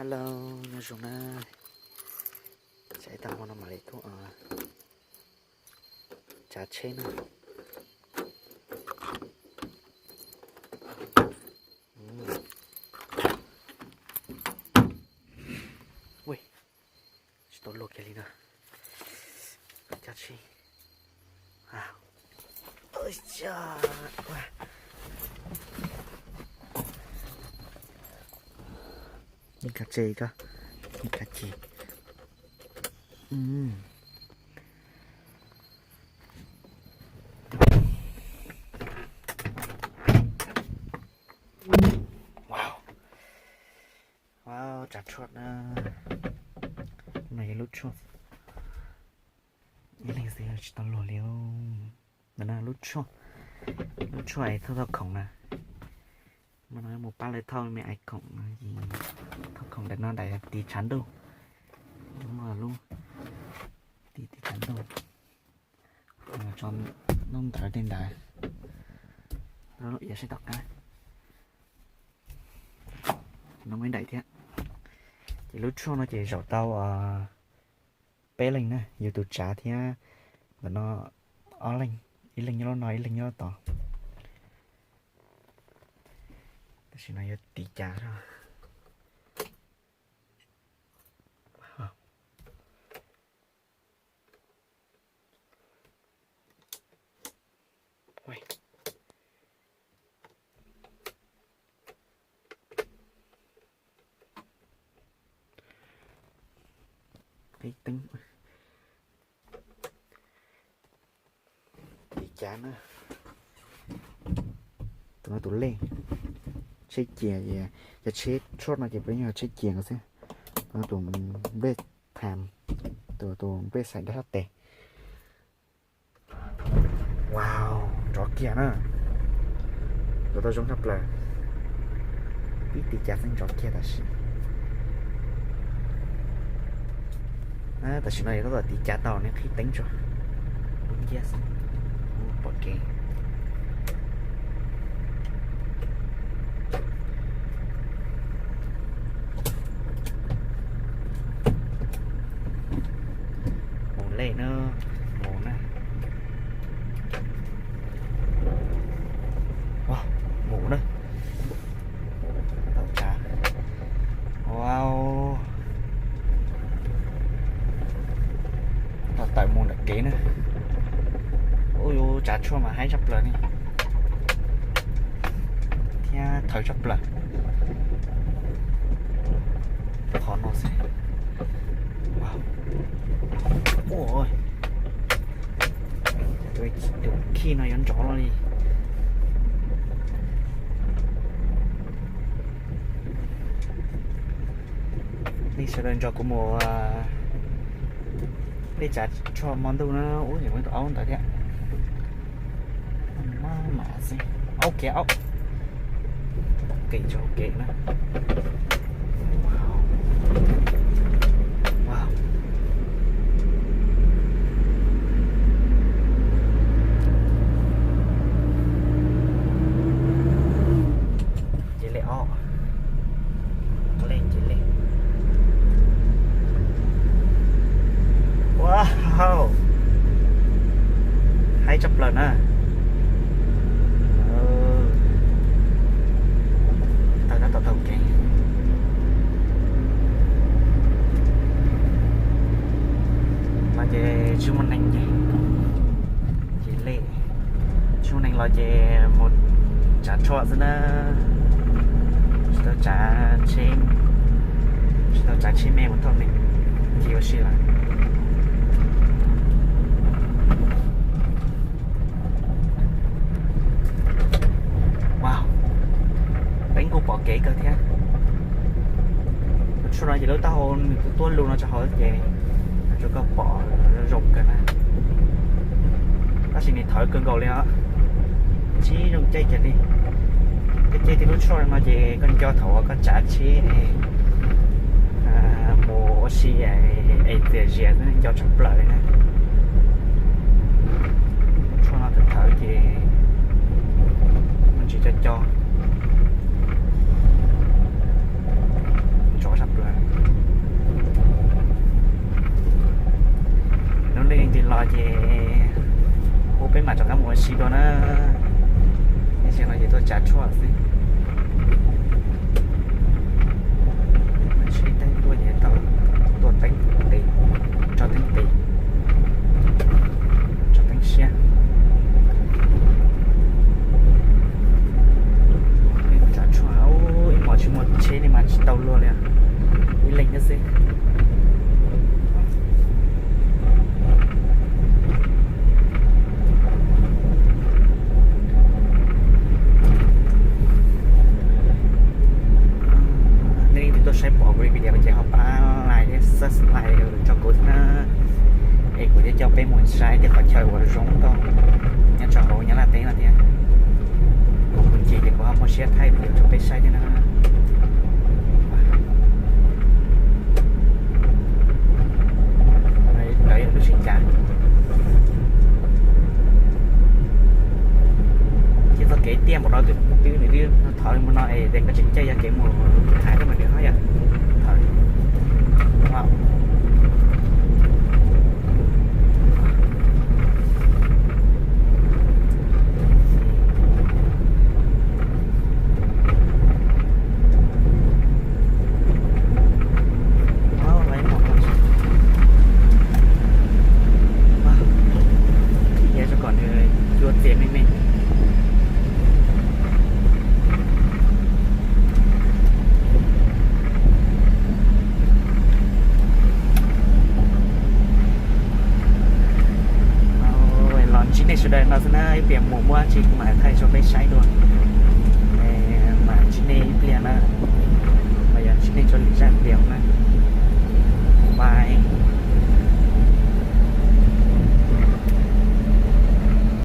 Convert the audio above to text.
Hello, nyob zoo na. Saib tag hmo no mam li tuaj tsav tsheb na. Ui, tsis tau luag kiag li na. Cab tsheb. Yeej kab tse ko, yeej kab tse. Wow, tsav tshuaj na. No yog lub tshuaj. Ib leeg xwb tsis tau luag li. Ntawm no lub tshuaj, lub tshuaj es thauj thauj khoom na. Mas no mus pab lawv thauj me ais khoom, thauj khoom ntawm no daim tiv tshav ntuj. Lub no lub tiv tiv tshav ntuj. Tso nub ntawd tej ntawd. Iav saib tom qab. No muaj ib daim thiab. Ces lub tshuaj no ces zaum tau peb leeg na, yus tus tsav thiab ntawm no ob leeg, ib leeg nyob lub no ib leeg nyob lub tod. Tam sim no yuav tiv cav. Qhib teeb. Tiv cav na. Tus no tus lej, tsheb cia, cov tsheb tshuaj no ces peb yog tsheb cia nkaus xwb. Tus no tus nplej tham, tus tus nplej xaim dab sab tes. Wow, nrov kiag na. Tus tau zoo tshaj plaws. Pib tiv cav xwb nrov kiag tam sim. Tam sim no yog tab tom tiv cav tau, nej qhib teeb tso. Ub nciab xwb, pom kev. Mus lej na, mus na. Mus na. Tau tsav. Wow. Tau tawm mus ntawm kev na. Ub, yuav tsav tshuaj mas haib tshaj plaws ne, thiab thawv tshaj plaws. Qhov no xwb. Ua, tus khij no yuav nrov los li. Nej sawv daws nrog kuv mus, nej tsav tshuaj hmo ntuj na, ub, tus aub ntawd thiab. Maj mam xwb, aub kev aub. Kev tso kev na. Ces lej ob, lej ces lej. Wow, haib tshaj plaws na. Tawg tab tom taug kev. Los ces tsis muaj neeg ces, ces lej, tsis muaj neeg los ces mus tsav tshuaj xwb na. Tsis tau tsav tsheb, tsis tau tsav tsheb me mus thauj neeg, ces ua si lawm. Wow, peb kuj pom kev kawg thiab. Lub tshuaj no ces lub taub hau nws kuj tuab lug no rau hauv ces tsuas koj pom zoo kawg na. Tab sis nws thawv kawg nkaus li os. Tsis zoo caij kiag li. Koj caij tib lub tshuaj no ces koj nco thaum uas koj tsav tsheb mus ua si es txias zias xwb, nco tshaj plaws li na. Tshuaj no thawv thawv ces muaj ntsis co co, nrov tshaj plaws. tau luag li, ib leeg thiab xwb. Nej leej twg tuaj saib pom kuv li video ces ho pab like thiab subscribe tso kuv thiab na. Es kuv thiaj coj peb mus saib tej qhov chaw uas zoo nkauj nyob rau hauv Nyab Laj teb no thiab. Kuv ces ces kuv ho muaj siab thaij video rau peb saib thiab na. Ntawd yog lub sib cav. Ces txoj kev tiaj npaum no twb nws twb thov li mus no es tias koj tseem caij yog kev mus hais rau mas nws ho yom. Thov Ib yam zoo kom nws cua txias me me. Los ntsib nej sawv daws no xwb na, ib pliag mus muaj tsi kuv mam thaij rau peb saib dua. Mam ntsib nej ib pliag na, los yog ntsib nej rau lwm zaj video na. Bye.